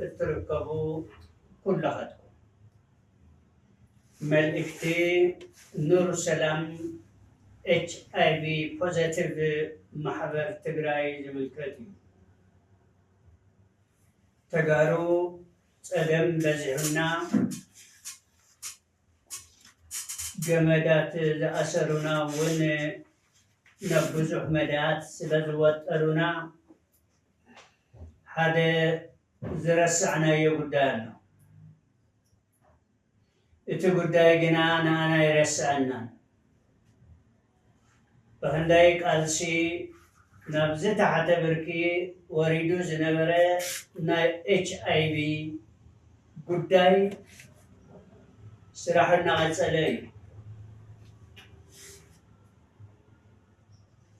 እትርከቡ ኩላኻትኩም፣ መልእኽቲ ኑር ሰላም ኤች ኣይ ቪ ፖዘቲቭ ማሕበር ትግራይ ዝምልከት እዩ። ተጋሩ ጸገም በዚሑና፣ ገመዳት ዝኣሰሩና እውን ናብ ብዙሕ መዳያት ስለ ዝወጠሩና፣ ሓደ ዝረሳዕናዮ ጉዳይ ኣሎ። እቲ ጉዳይ ግና ንኣና ኣይረስዐናን። ብኽንደይ ቃልሲ ናብ ዝተሓተ ብርኪ ወሪዱ ዝነበረ ናይ ኤች ኣይ ቪ ጉዳይ ስራሑ እናቐጸለ እዩ።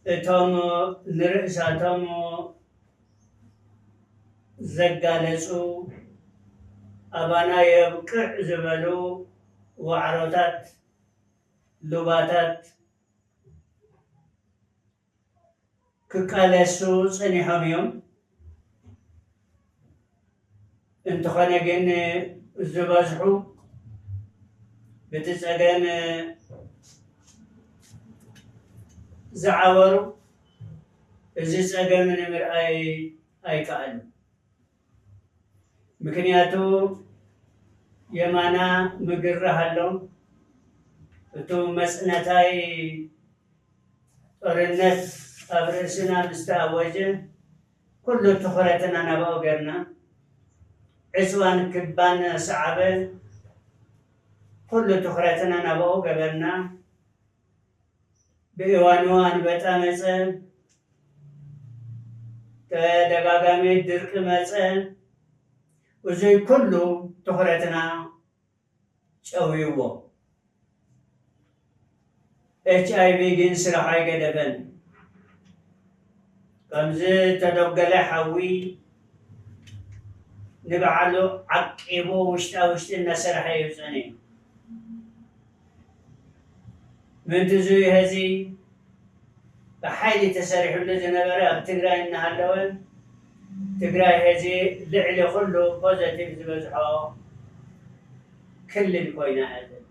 እቶም ንርእሳቶም ዘጋለጹ፣ ኣባና የብቅዕ ዝበሉ ዋዕሮታት፣ ሉባታት ክቃለሱ ጸኒሖም እዮም። እንተኾነ ግን ዝበዝሑ በቲ ጸገም ዝዓወሩ፣ እዚ ጸገም ንምርኣይ ኣይከኣሉን። ምኽንያቱ የማና ምግራህ ኣሎ። እቱ መጽነታይ ጦርነት ኣብ ርእስና ምስ ተኣወጀ፣ ኩሉ ትኹረትና ናብኡ ገርና። ዕጽዋን ክባን ሰዓበ፣ ኩሉ ትኹረትና ናብኡ ገበርና። ብእዋኑ ኣንበጣ መጸ፣ ተደጋጋሚ ድርቂ መጸ። እዙይ ኩሉ ትኹረትና ጨውይዎ። ኤች ኣይ ቪ ግን ስራሕ ኣይገደፈን። ከምዚ ተደጎለ ሓዊ ንባዕሉ ዓቂቡ ውሽጣ ውሽጢ እናሰርሐ እዩ ጸኒሑ። ምእንቲ እዚ ሕዚ ብሓይሊ ተሰሪሑሉ ዝነበረ ኣብ ትግራይ እናሃለወ፣ ትግራይ ሕዚ ልዕሊ ኩሉ ፖዘቲቭ ዝበዝሖ ክልል ኮይና እያ ዘላ።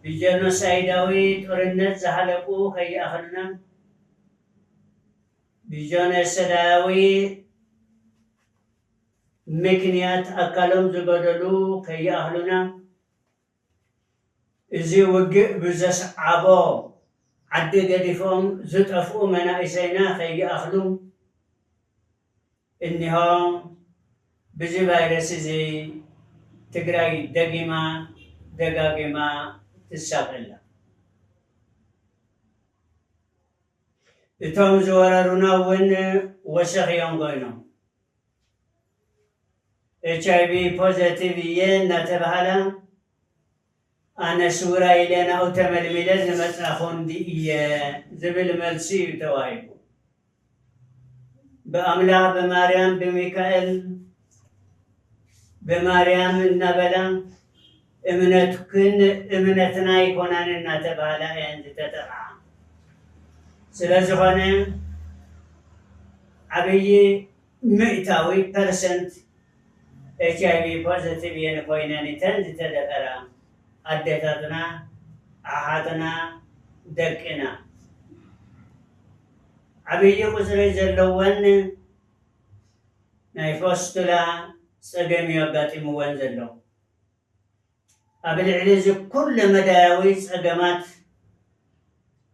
ብጀኖሳይዳዊ ጦርነት ዝሃለቁ ከይኣኽሉና፣ ብጀኖሳይዳዊ ምክንያት ኣካሎም ዝጎደሉ ከይኣኽሉና፣ እዚ ውግእ ብዘስዓቦ ዓዲ ገዲፎም ዝጠፍኡ መናእሰይና ከይኣኽሉ፣ እኒሆ ብዚ ቫይረስ እዚ ትግራይ ደጊማ ደጋጊማ ትሳቐ ኣላ። እቶም ዝወረሩና እውን ወሰኽ እዮም ኮይኖም። ኤች ኣይ ቪ ፖዘቲቭ እየ እናተባሃላ፣ ኣነ ስውራ ኢለ ናብኡ ተመልሚለ ዝመጻኹ እንዲ እየ ዝብል መልሲ እዩ ተዋሂቡ። ብኣምላኽ፣ ብማርያም፣ ብሚካኤል፣ ብማርያም እናበላ፣ እምነትክን እምነትና ኣይኮናን እናተባህላ እየን ዝተጠቕዓ። ስለ ዝኾነ፣ ዓብዪ ሚእታዊ ፐርሰንት ኤች ኣይ ቪ ፖዘቲቭ እየን ኮይነን እተን ዝተደፈራ ኣዴታትና፣ ኣሓትና፣ ደቅና። ዓብዪ ቁፅሪ ዘለወን ናይ ፎስቱላ ፀገም እዩ ኣጋጢምወን ዘሎ። ኣብ ልዕሊ እዚ ኩለ መዳያዊ ጸገማት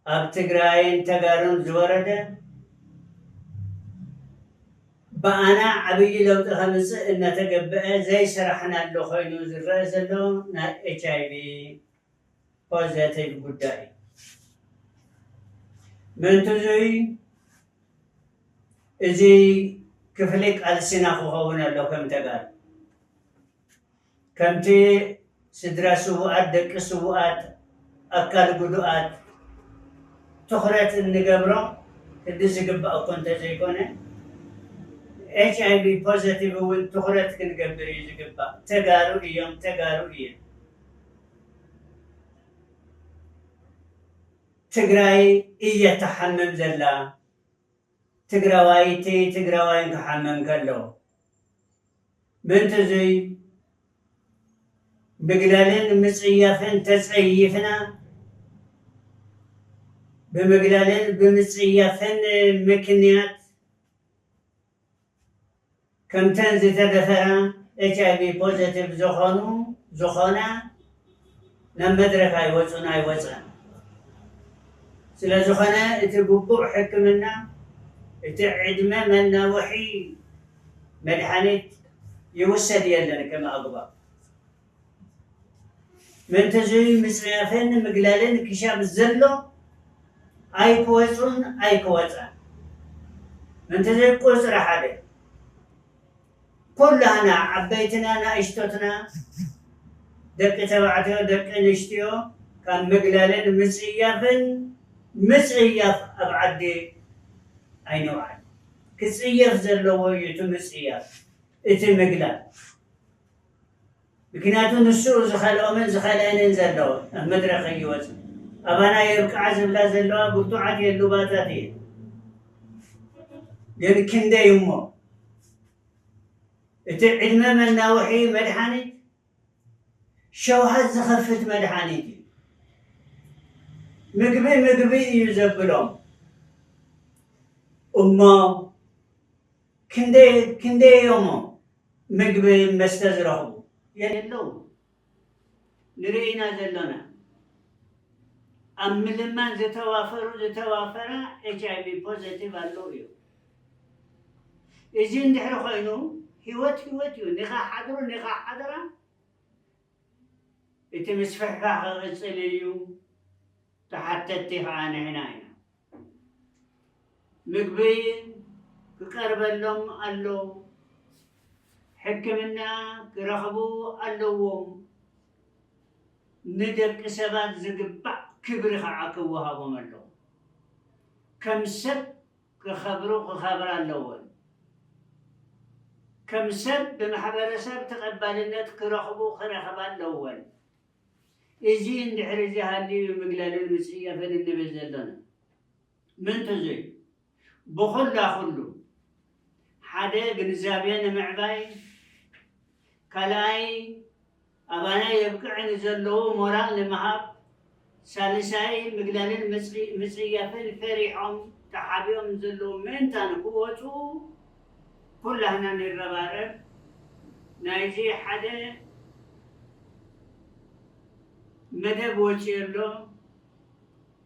ኣብ ትግራይን ተጋሩን ዝወረደ፣ ብኣና ዓብዪ ለውጢ ከምጽእ እናተገብአ ዘይሰራሕናሉ ኮይኑ ዝረአ ዘሎ ናይ ኤች ኣይ ቪ ፖዘቲቭ ጉዳይ እዩ። ምእንቲ እዙይ፣ እዚ ክፍሊ ቃልሲና ክኸውን ኣሎ። ከም ተጋሩ፣ ከምቲ ስድራ ስዉኣት፣ ደቂ ስዉኣት፣ ኣካል ጉዱኣት ትኹረት እንገብሮ፣ ክንዲ ዝግባእ እኮ እንተዘይኮነ፣ ኤች ኣይ ቪ ፖዘቲቭ እውን ትኹረት ክንገብር እዩ ዝግባእ። ተጋሩ እዮም፣ ተጋሩ እየን። ትግራይ እየ ትሓምም ዘላ። ትግራዋይቲ ትግራዋይን ክሓምም ከሎ ምእንቲ እዙይ ምግላልን ምጽያፍን ተጸይፍና ብምግላልን ብምጽያፍን ምክንያት ከምተን ዝተደፈራ ኤች ኣይ ቪ ፖዘቲቭ ዝኾኑ ዝኾና ናብ መድረኽ ኣይወፁን ኣይወፀን። ስለ ዝኾነ እቲ ግቡእ ሕክምና እቲ ዕድመ መናውሒ መድሓኒት ይውሰድ የለን ከም ኣግባብ። ምእንቲ እዙይ ምፅያፍን ምግላልን ክሻብ ዘሎ ኣይክወፁን ኣይክወፃን። ምእንቲ እዙይ ቁፅሪ ሓደ ኩላህና ዓበይትና ናእሽቶትና ደቂ ተባዕትዮ ደቂ ኣንስትዮ ካብ ምግላልን ምፅያፍን ምፅያፍ ኣብ ዓዲ ኣይነውዓል። ክፅየፍ ዘለዎ እዩ እቲ ምፅያፍ እቲ ምግላል። ምክንያቱ ንሱ ዝኸልኦምን ዝኸልአንን ዘሎ ኣብ መድረኽ ይወፅ ኣባና የብቅዓ ዝብላ ዘለዋ ብርቱዓት የሉባታት እየ። ግን ክንደይ እሞ እቲ ዕድመ መናውሒ መድሓኒት ሸውሃት ዝኸፍት መድሓኒት እዩ። ምግቢ ምግቢ እዩ ዘብሎም እሞ ክንደይ ክንደይ እዮሞ ምግቢ መስተ ዝረኽቡ የለው። ንርኢ ኢና ዘሎና ኣብ ምልማን ዝተዋፈሩ ዝተዋፈራ ኤች ኣይ ቪ ፖዘቲቭ ኣለዉ እዮም። እዚ እንድሕሪ ኮይኑ ህይወት ህይወት እዩ። ኒኻ ሓድሩ ኒኻ ሓደራ እቲ ምስፍሕፋሕ ክቕፅል እዩ። ተሓተትቲ ከዓ ንሕና ኢና። ምግቢ ክቀርበሎም ኣለዎ። ሕክምና ክረኽቡ ኣለዎም። ንደቂ ሰባት ዝግባእ ክብሪ ከዓ ክወሃቦም ኣለዎ። ከም ሰብ ክኸብሩ ክኸብራ ኣለወን። ከም ሰብ ብማሕበረሰብ ተቐባልነት ክረኽቡ ክረኽባ ኣለወን። እዚ እንድሕር እዚ ሃልዩ ምግለልን ምፅየፍን እንብል ዘለና ምንትዙይ ብኹላ ኩሉ ሓደ ግንዛቤ ንምዕባይ ካልኣይ ኣባና የብቅዕ ንዘለዉ ሞራል ንምሃብ ሳልሳይ ምግላልን ምፅያፍን ፈሪሖም ተሓቢኦም ዘለዉ ምእንታን ክወፁ ኩላህና ንረባረብ። ናይዚ ሓደ መደብ ወፂኡ ኣሎ።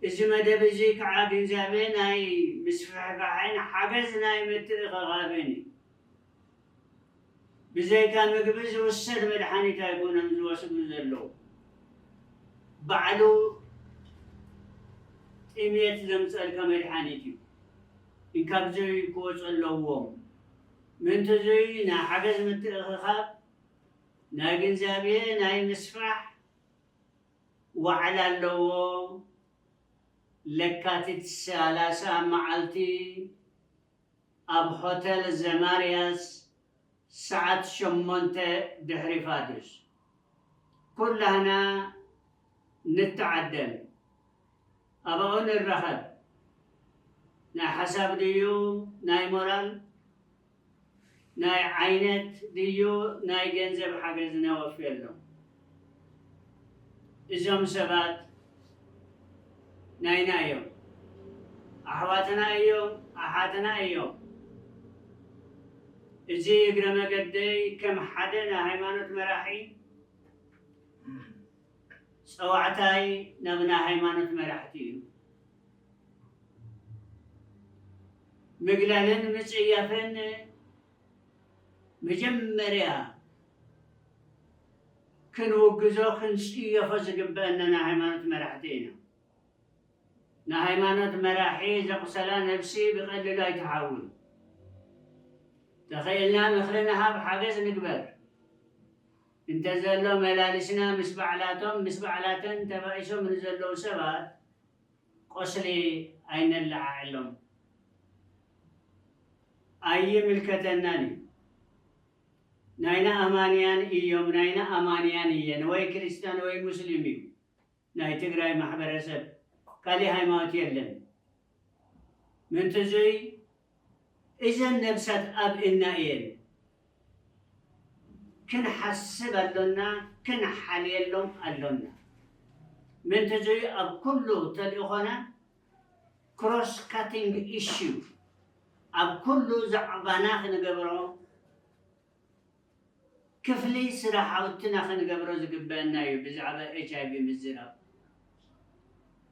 እዚ መደብ እዚ ከዓ ግንዛቤ ናይ ምስፍሕፋሕን ሓገዝ ናይ ምትእኽኻብን እዩ። ብዘይካ ምግቢ ዝውሰድ መድሓኒት ኣይኮነን ዝወስዱ ዘለዉ። ባዕሉ ጥሜት ዘምፀልካ መድሓኒት እዩ። እንካብዙይ ክወፁ ኣለዎም። ምእንትዙይ ናይ ሓገዝ ምትእኽኻብ ናይ ግንዛቤ ናይ ምስፋሕ ዋዕላ ኣለዎ። ለካቲት ሰላሳ መዓልቲ ኣብ ሆተል ዘማርያስ ሰዓት ሸሞንተ ድሕሪ ፋዱስ ኩላህና ንተዓደም። ኣባኡ ንራኸብ። ናይ ሓሳብ ድዩ ናይ ሞራል ናይ ዓይነት ድዩ ናይ ገንዘብ ሓገዝ ነወፍየሎም። እዞም ሰባት ናይና እዮም፣ ኣሕዋትና እዮም፣ ኣሓትና እዮም። እዚ እግረ መገደይ ከም ሓደ ናይ ሃይማኖት መራሒ ፀዋዕታይ ናብ ናይ ሃይማኖት መራሕቲ እዩ። ምግላልን ምፅያፍን መጀመርያ ክንውግዞ ክንፅየፎ ዝግበአና ናይ ሃይማኖት መራሕቲ ኢና። ናይ ሃይማኖት መራሒ ዘቑሰላ ነብሲ ብቐሊሉ ኣይትሓውን። ተኽእልና ምኽሪ ንሃብ ሓገዝ ንግበር። እንተዘሎ መላልስና ምስ ባዕላቶም ምስ ባዕላተን ተባኢሶም ንዘለዉ ሰባት ቁስሊ ኣይነለዓዕሎም። ኣይምልከተናን እዩ። ናይና ኣማንያን እዮም፣ ናይና ኣማንያን እየን፣ ወይ ክርስቲያን ወይ ሙስሊም እዩ ናይ ትግራይ ማሕበረሰብ፣ ካሊእ ሃይማኖት የለን። ምንትዙይ እዘን ነብሳት ኣብ እና እየን። ክንሓስብ ኣሎና፣ ክንሓልየሎም ኣሎና። ምእንቲ እዚ ኣብ ኩሉ ተልእኾና cross cutting issue ኣብ ኩሉ ዛዕባና ክንገብሮ ክፍሊ ስራሕ ሃውትና ክንገብሮ ዝግበአና እዩ ብዛዕባ ኤች ኣይ ቪ ምዝራብ።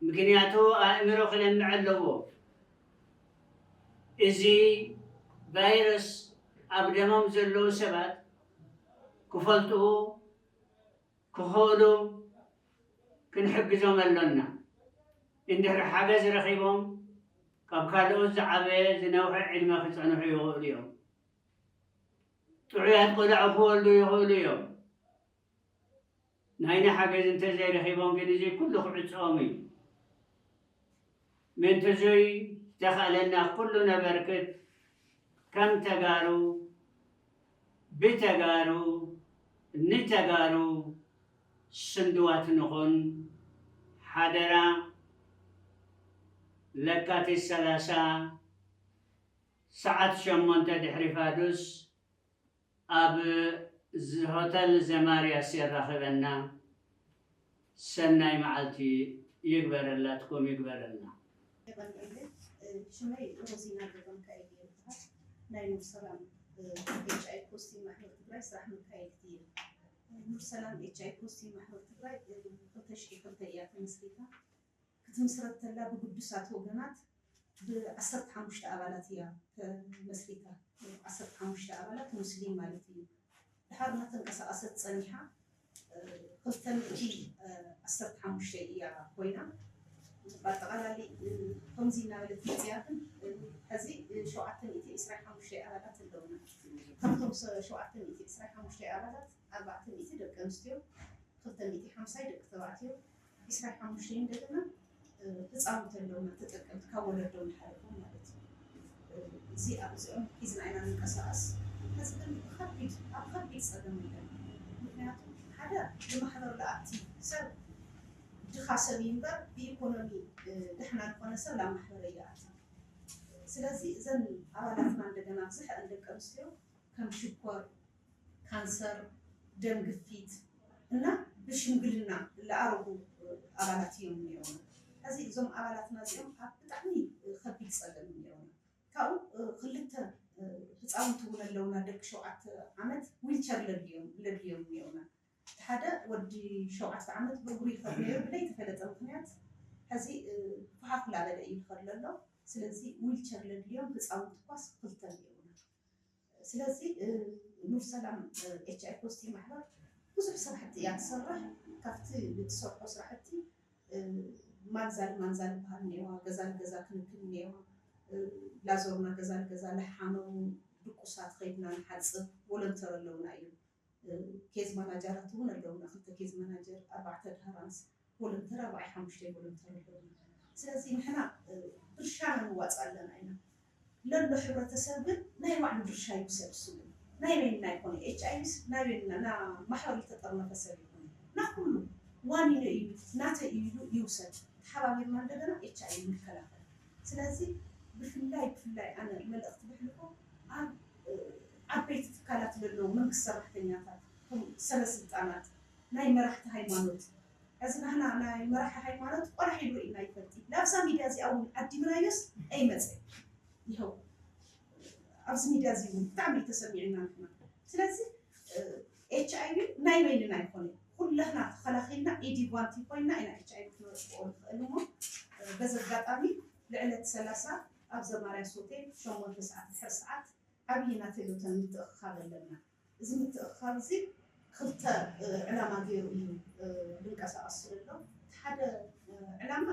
ምክንያቱ ኣእምሮ ክለምዕ ኣለዎ። እዚ ቫይረስ ኣብ ደሞም ዘለዉ ሰባት ክፈልጡ ክኽእሉ ክንሕግዞም ኣሎና። እንድሕሪ ሓገዝ ረኺቦም ካብ ካልኦት ዝዓበየ ዝነውሐ ዕድመ ክጸንሑ ይኽእሉ እዮም። ጥዑያት ቆልዑ ክወልዱ ይኽእሉ እዮም። ናይና ሓገዝ እንተዘይረኺቦም ግን እዚ ኩሉ ክዕጽኦም እዩ። ምእንቲ እዙይ ዝተኻእለና ኩሉ ነበርክት ከም ተጋሩ ብተጋሩ ንተጋሩ ስንድዋት ንኹን ሓደራ። ለካቲት ሰላሳ ሰዓት ሸሞንተ ድሕሪ ፋዱስ ኣብ ሆተል ዘማርያስ የራኽበና። ሰናይ መዓልቲ ይግበረላትኩም ይግበረልና። ሽመይ ሮዚና ገብረሚካኤል እየ ዝበሃል። ናይ ኑር ሰላም ኤች ኣይ ፖስቲንግ ማሕበር ትግራይ ስራሕ መካየዲት እየ። ኑር ሰላም ኤች ኣይ ፖስቲንግ ማሕበር ትግራይ ክልተ ሽሕ ክልተ እያ ተመስሪታ። ክትምስረት ተላ ብግዱሳት ወገናት ብዓሰርተ ሓሙሽተ ኣባላት እያ ተመስሪታ። ዓሰርተ ሓሙሽተ ኣባላት ሙስሊም ማለት እዩ። ድሓር እናተንቀሳቐሰት ፀኒሓ ክልተ ሚእቲ ዓሰርተ ሓሙሽተ እያ ኮይና። በኣጠቓላሊ ከምዚ እናበለት መፅያ ግን ሕዚ ሸውዓተ ሚእቲ ዕስራ ሓሙሽተ ኣባላት ኣለውና። ካብቶም ሸውዓተ ሚእቲ ዕስራ ሓሙሽተ ኣባላት ኣርባዕተ ሚእቲ ደቂ ኣንስትዮ፣ ክልተ ሚእቲ ሓምሳ ደቂ ተባዕትዮ፣ ዕስራ ሓሙሽተ እንደገና ህፃውንቲ ኣለውና ተጠቀምቲ ካብ ወለዶም ዝሓለፎም ማለት እዩ። እዚ ኣብዚኦም ሒዝና ኢና ንንቀሳቐስ። ሕዚ ግን ብከቢድ ኣብ ከቢድ ፀገም ኣለና። ምክንያቱ ሓደ ብማሕበር ዝኣቲ ሰብ ድኻ ሰብ እዩ እምበር ብኢኮኖሚ ደሕና ዝኾነ ሰብ ናብ ማሕበር ኣይኣትን። ስለዚ እዘን ኣባላትና እንደገና ብዝሕአን ደቂ ኣንስትዮ ከም ሽኮር፣ ካንሰር፣ ደም ግፊት እና ብሽምግልና ዝኣረጉ ኣባላት እዮም እኒኦና። ሕዚ እዞም ኣባላትና እዚኦም ኣብ ብጣዕሚ ከቢድ ፀገም እኒኦና። ካብኡ ክልተ ህፃውንቲ እውን ኣለውና ደቂ ሸውዓተ ዓመት ዊልቸር ለድልዮም ለድልዮም እኒኦና። እቲ ሓደ ወዲ ሸውዓተ ዓመት ብእግሩ ይኸድ ነይሩ ብለይተፈለጠ ምክንያት ሕዚ ፋሓፍ እናበለ እዩ ይኸድ ዘሎ። ስለዚ ዊልቸር ለድልዮም ህፃውንቲ ኳስ ክልተ እኒኦና። ስለዚ ኑር ሰላም ኤች ኣይ ፖስቲንግ ማሕበር ብዙሕ ስራሕቲ እያ ትሰርሕ። ካብቲ ብትሰርሖ ስራሕቲ ማንዛል ማንዛል ዝበሃል እኒአዋ፣ ገዛ ንገዛ ክንክን እኒአዋ። ላዞርና ገዛ ንገዛ ለሓመሙ ድቁሳት ከይድና ንሓፅብ፣ ቮለንተር ኣለውና እዩ። ኬዝ ማናጀራት እውን ኣለውና፣ ክልተ ኬዝ ማናጀር፣ ኣርባዕተ ኣድሃራንስ ቮለንተር፣ ኣርባዓይ ሓሙሽተ ቮለንተር ኣለውና። ስለዚ ንሕና ድርሻና ንዋፃእ ኣለና ኢና። ለሎ ሕብረተሰብ ግን ናይ ባዕሉ ድርሻ ይውሰድ። እሱ ግን ናይ በይንና ይኮነ ኤች ኣይ ቪስ ናይ በይንና ና ማሕበር ዝተጠርነፈ ሰብ ይኮነ ና ኩሉ ዋኒነ እዩ ናተይ እዩ ኢሉ ይውሰድ። ተሓባቢርና እንደገና ኤች ኣይ ቪ ንከላኸል። ስለዚ ብፍላይ ብፍላይ ኣነ መልእኽቲ ብሕልፎ ኣብ ዓበይቲ ትካላት ለለዉ መንግስቲ ሰራሕተኛታት ከም ሰበስልጣናት ናይ መራሕቲ ሃይማኖት ሕዚ ናህና ናይ መራሒ ሃይማኖት ቆራሕ ኢሉ ርኢና ይፈልጥ ላብዛ ሚድያ እዚኣ እውን ዓዲምናዮስ ኣይመፀ ይኸው ኣብዚ ሚድያ እዚ እውን ብጣዕሚ ተሰሚዕና ንሕና ስለዚ ኤች ኣይ ቪ ናይ በይንና ኣይኮነ ኩላህና ተኸላኺልና ኢዲ ጓንቲ ኮይና ኢና ኤች ኣይ ቪ ክነጥፍኦ ንኽእል እሞ በዚ ኣጋጣሚ ልዕለት ሰላሳ ኣብ ዘማርያስ ሆቴል ሸሞንተ ሰዓት ድሕሪ ሰዓት ዓብዪ ናተይ ሎተን ምትእኽኻብ ኣለና እዚ ምትእኽኻብ እዚ ክልተ ዕላማ ገይሩ እዩ ዝንቀሳቐስ ዘሎ እቲ ሓደ ዕላማ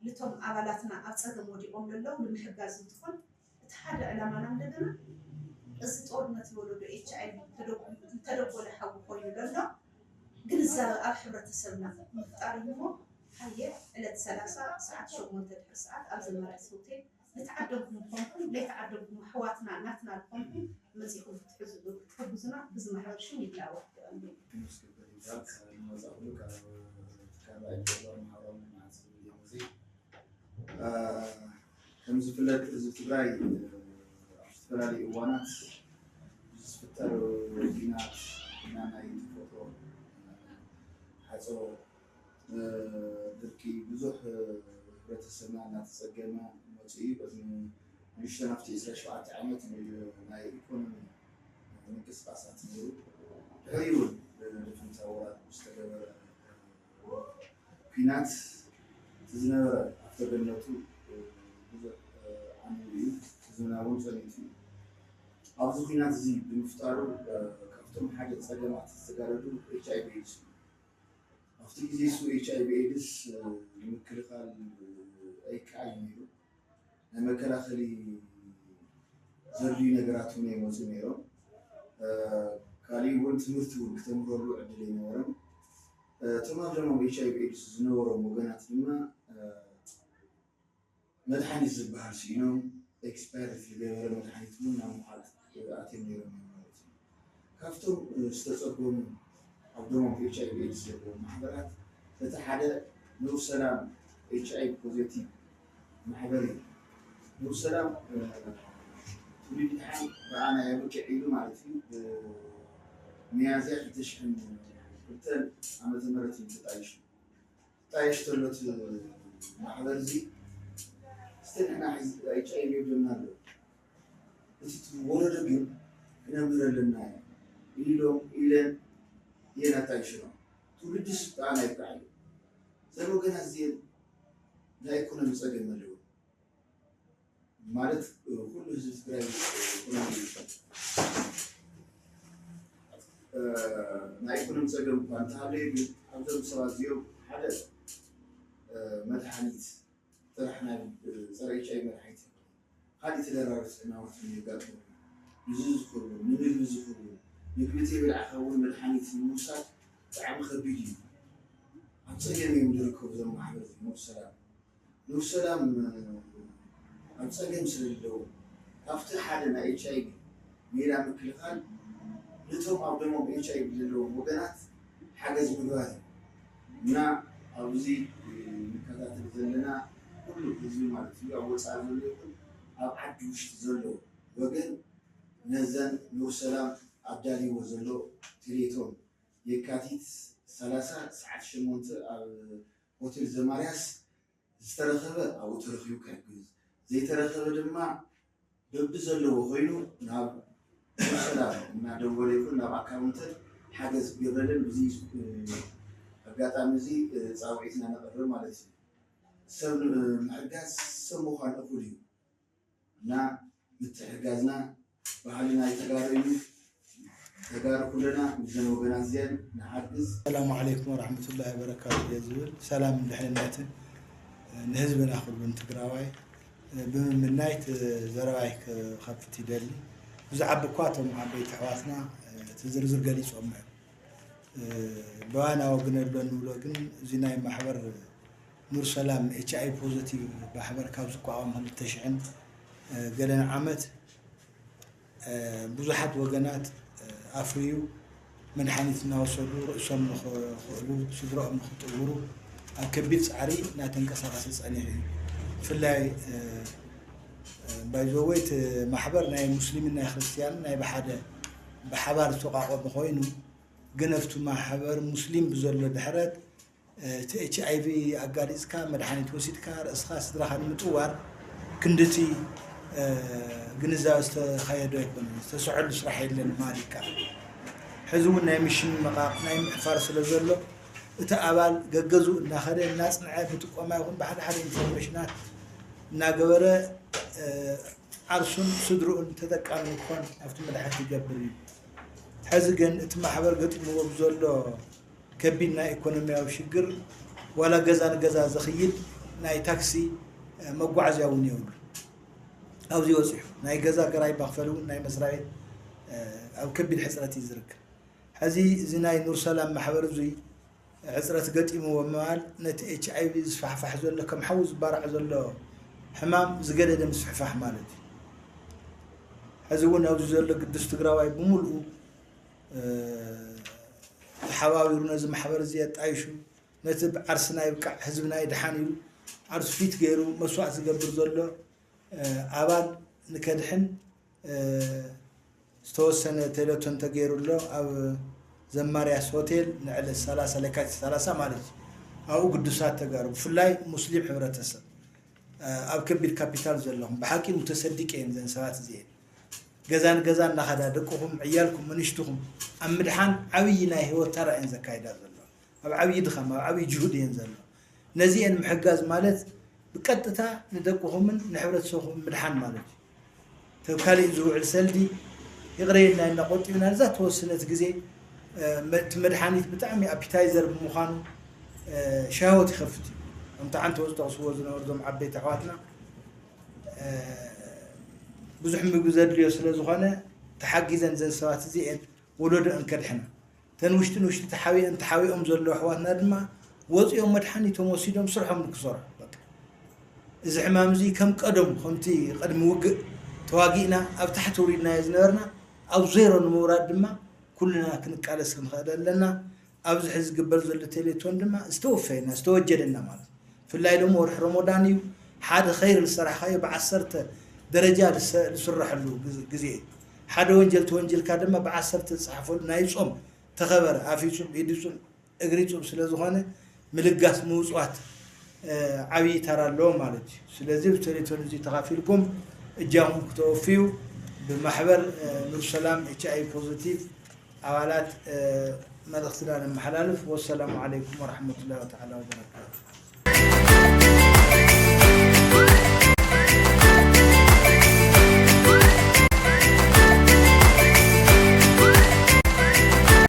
ልቶም ኣባላትና ኣብ ፀገም ወዲቖም ለለዉ ንምሕጋዝ እንትኾን እቲ ሓደ ዕላማና እንደገና እዚ ጦርነት ዝወለዶ ኤች ኣይ ቪ ተደጎለ ሓዊ ኮይኑ ለሎ ግንዛበ ኣብ ሕብረተሰብና ምፍጣር እዩ እሞ ሓየ ዕለት ሰላሳ ሰዓት ሸሞንተ ድሕሪ ሰዓት ኣብ ዘመራይስ ሆቴል ዝተዓደምኩም ምኾንኩም ዘይተዓደምኩም ኣሕዋትና ናትና ዝኾንኩም መፂኹም ክትሕግዙና ብዚ ማሕበር ሽም ይላወ። ክንስ ክብል ይግባእ። ንመጻእኩሉ ካብ ትካል ኣይተዘር ማሕበራዊ ልምዓት ዝብል እዩ። እዚ ከም ዝፍለጥ ህዝቢ ትግራይ ዝተፈላለዩ እዋናት ዝፍጠር ኲናት እና ናይ ተፈጥሮ ሓፀቦ፣ ድርቂ፣ ብዙሕ ሕብረተሰብና እናተፀገመ መፂኡ እዩ። በዚ ንእሽተን ኣብቲ ዕስራን ሸውዓተን ዓመት ናይ ኢኮኖሚ ምንቅስቃሳት ነይሩ። ድሕሪኡ እውን ብድፍንታ ወራር ዝተገበረ ኲናት እቲ ዝነበረ ኣፍተገነቱ ብዙሕ ዓንዩ እዩ። ዝናብ እውን ፀኒቱ እዩ። ኣብዚ ኲናት እዚ ብምፍጣሩ ካብቶም ሓደ ፀገማት ዝተጋረዱ ኤች ኣይ ቪ ኤድስ እዩ። ኣብቲ ግዜ እሱ ኤች ኣይ ቪ ኤድስ ንምክልኻል ኣይከኣል ነይሩ። ናይ መከላኸሊ ዘድልዩ ነገራት እውን ኣይመፁ ነይሮም። ካሊእ እውን ትምህርቲ እውን ክተምህረሉ ዕድል ኣይነበረም። እቶም ኣብ ደሞም ኤች ኣይ ቪ ኤድስ ዝነበሮም ወገናት ድማ መድሓኒት ዝበሃል ስኢኖም፣ ኤክስፓየር ዝገበረ መድሓኒት እውን ናብ ምዃጥ ኣትዮም ነይሮም እዮም ማለት እዩ። ካብቶም ዝተፀገሙ ኣብ ደሞም ኤች ኣይ ቪ ኤድስ ዘለዎም ማሕበራት እቲ ሓደ ኑር ሰላም ኤች ኣይ ቪ ፖዘቲቭ ማሕበር እዩ። ኑር ሰላም ትውልዲ ድሓን ብኣና የብቅዕ ኢሉ ማለት እዩ። ብሚያዝያ ክልተ ሽሕን ክልተን ዓመተ ምህረት እዩ ተጣይሹ። ጣይሽ ተሎ እቲ ማሕበር እዚ እስቲ ንሕና ሕዚ ኤች ኣይ ቪ የብለና ኣሎ፣ እቲ ወለዶ ግን ክነምህር ኣለና ኢሎም ኢለን እየን ኣጣይሽኖም። ትውልዲ ስልጣን ኣይብቃዕ እዩ። እዘን ወገናት እዚአን ናይ ኢኮኖሚ ፀገም ኣለዎ ማለት ኩሉ ህዝቢ ትግራይ ኢኮኖሚ ናይ ኢኮኖሚ ፀገም እኳ እንተሃለየ ግን ኣብዞም ሰባት እዚኦም ሓደ መድሓኒት ጥራሕ ናይ ፀረ ኤች ኣይ ቪ መድሓኒት ይኹን ካሊእ ተደራቢ ጥዕናዊ ሕክምና የጋጥሞም እዩ። ንዚ ዝኸውን ንምግቢ ዝኸውን ምግቢ ተይበላዕካ እውን መድሓኒት ንምውሳድ ብጣዕሚ ከቢድ እዩ። ኣብ ፀገም እዮም ዝርከቡ እዞም ማሕበር እዚ ኑር ሰላም። ኑር ሰላም ኣብ ፀገም ስለ ዘለዉ ካብቲ ሓደ ናይ ኤች ኣይ ቪ ሜላ ምክልኻል ነቶም ኣብ ደሞም ኤች ኣይ ቪ ዘለዎም ወገናት ሓገዝ ምግባር እዩ እና ኣብዚ ንከታተል ዘለና ኩሉ ህዝቢ ማለት እዩ ኣብ ወፃኢ ዘሎ ይኹን ኣብ ዓዲ ውሽጢ ዘሎ ወገን ነዘን ኑር ሰላም ኣዳልይዎ ዘሎ ቴሌቶን የካቲት ሰላሳ ሰዓት ሸሞንተ ኣብ ሆቴል ዘማርያስ ዝተረኸበ ኣብኡ ተረኺቡ ክሕግዝ ዘይተረኸበ ድማ በቢ ዘለዎ ኮይኑ ናብ ሰላም እናደወለ ይኹን ናብ ኣካውንተን ሓገዝ ክገብረለን ብዚ ኣጋጣሚ እዚ ፃውዒትና ነቕርብ ማለት እዩ። ሰብ ምሕጋዝ ሰብ ምዃን እኹል እዩ እና ምትሕጋዝና ባህሊ ናይ ተጋሩ እዩ። ተጋሩ ኩለና ምስዘን ወገናት እዚአን ንሓግዝ። ሰላሙ ዓለይኩም ወራሕመቱላሂ ወበረካቱ እየ ዝብል። ሰላምን ድሕንነትን ንህዝብና ኩሉ ንትግራዋይ ብምምናይ እቲ ዘረባይ ክኸፍት ይደሊ። ብዛዕባ እኳ እቶም ዓበይቲ ኣሕዋትና እቲ ዝርዝር ገሊፆም እዮም። ብዋና ወግን ኣሎ እንብሎ ግን እዚ ናይ ማሕበር ኑር ሰላም ኤች ኣይ ፖዘቲቭ ማሕበር ካብ ዝቋቋም ክልተ ሽሕን ገለን ዓመት ብዙሓት ወገናት ኣፍርዩ መድሓኒት እናወሰዱ ርእሶም ንኽኽእሉ ስድረኦም ንኽጥውሩ ኣብ ከቢድ ፃዕሪ እናተንቀሳቐሰ ፀኒሑ እዩ። ብፍላይ ባይዘወይ እቲ ማሕበር ናይ ሙስሊምን ናይ ክርስትያንን ናይ ብሓደ ብሓባር ዝተቋቋመ ኮይኑ ግን ኣብቲ ማሕበር ሙስሊም ብዘሎ ድሕረት እቲ ኤች ኣይ ቪ ኣጋሊፅካ መድሓኒት ወሲድካ ርእስኻ ስድራኻ ንምጥዋር ክንድቲ ግንዛበ ዝተኻየዶ ኣይኮነን። ዝተሰዐሉ ስራሕ የለን ማለት ይከኣል። ሕዚ እውን ናይ ምሽምማቕ ናይ ምሕፋር ስለ ዘሎ እቲ ኣባል ገገዝኡ እናኸደ እናፅንዐ ብጥቆማ ይኹን ብሓደ ሓደ ኢንፎርሜሽናት እናገበረ ዓርሱን ስድርኡን ተጠቃሚ ክኾን ኣብቲ መድሓኒት ይገብር እዩ። ሕዚ ግን እቲ ማሕበር ገጢምዎ ብዘሎ ከቢድ ናይ ኢኮኖሚያዊ ሽግር ዋላ ገዛ ንገዛ ዘኽይድ ናይ ታክሲ መጓዓዝያ እውን የብሉ። ኣብዚ በፂሑ ናይ ገዛ ገራይ መኽፈሊ እውን ናይ መስሪያ ቤት ኣብ ከቢድ ሕፅረት እዩ ዝርከብ። ሕዚ እዚ ናይ ኑር ሰላም ማሕበር እዙይ ሕፅረት ገጢምዎ ምባል ነቲ ኤች ኣይ ቪ ዝስፋሕፋሕ ዘሎ ከም ሓዊ ዝባራዕ ዘሎ ሕማም ዝገደደ ምስፍሕፋሕ ማለት እዩ። ሕዚ እውን ኣብዚ ዘሎ ግዱስ ትግራዋይ ብምልኡ ተሓባቢሩ ነዚ ማሕበር እዚ ኣጣይሹ ነቲ ዓርስና ይብቃዕ ህዝብና ይድሓን ኢሉ ዓርሱ ፊት ገይሩ መስዋእቲ ዝገብር ዘሎ ኣባል ንከድሕን ዝተወሰነ ቴሌቶን ተገይሩ ኣሎ ኣብ ዘማርያስ ሆቴል ንዕለት ሰላሳ ለካቲት ሰላሳ ማለት እዩ። ኣብኡ ግዱሳት ተጋሩ ብፍላይ ሙስሊም ሕብረተሰብ ኣብ ከቢድ ካፒታል ዘለኹም ብሓቂ ሙተሰዲቅ እየን ዘን ሰባት እዚአን ገዛ ንገዛ እናኸዳ ደቅኹም ዕያልኩም ምንሽትኹም ኣብ ምድሓን ዓብዪ ናይ ህይወት ታራ እየን ዘካይዳ ዘሎ ኣብ ዓብዪ ድኻም ኣብ ዓብዪ ጅሁድ እየን ዘሎ ነዚአን ምሕጋዝ ማለት ብቀጥታ ንደቅኹምን ንሕብረተሰብኹም ምድሓን ማለት እዩ። ተብ ካሊእ ዝውዕል ሰልዲ ይቕረየልና ኢልና ቆጢብና ነዛ ተወሰነት ግዜ እቲ መድሓኒት ብጣዕሚ ኣፒታይዘር ብምዃኑ ሸሃወት ይኸፍት እዩ። ከምቲ ዓንተው ዝጠቕስዎ ዝነበሩ ዞም ዓበይቲ ኣሕዋትና ብዙሕ ምግቢ ዘድልዮ ስለ ዝኾነ ተሓጊዘን ዘን ሰባት እዚአን ወለዶአን ከድሕና ተን ውሽጢ ንውሽጢ ተሓቢኦም ተሓቢኦም ዘለዉ ኣሕዋትና ድማ ወፂኦም መድሓኒቶም ወሲዶም ስርሖም ንክሰርሑ በቃ እዚ ሕማም እዚ ከም ቀደሙ ከምቲ ቅድሚ ውግእ ተዋጊእና ኣብ ታሕቲ ውሪድናዮ ዝነበርና ኣብ ዜሮ ንምውራድ ድማ ኩልና ክንቃለስ ክንኽእል ኣለና። ኣብዚ ሕዚ ዝግበር ዘሎ ቴሌቶን ድማ ዝተወፈየና ዝተወጀደና ማለት ብፍላይ ሎም ወርሒ ረሞዳን እዩ ሓደ ኸይር ዝሰራሕካዮ ብዓሰርተ ደረጃ ዝስረሐሉ ግዜ ሓደ ወንጀል ተወንጀልካ ድማ ብዓሰርተ ዝፅሓፈሉ ናይ ፆም ተኸበረ ኣፊፁም ኢድፁም እግሪፁም ስለ ዝኾነ ምልጋስ ምውፅዋት ዓብዪ ተራ ኣለዎ ማለት እዩ። ስለዚ ብቴሌቶን እዚ ተኻፊልኩም እጃኹም ክተወፍዩ ብማሕበር ኑር ሰላም ኤች ኣይ ቪ ፖዚቲቭ ኣባላት መልእኽትና ነመሓላልፍ። ወሰላሙ ዓለይኩም ወረሕመቱላሂ ተዓላ ወበረካቱ።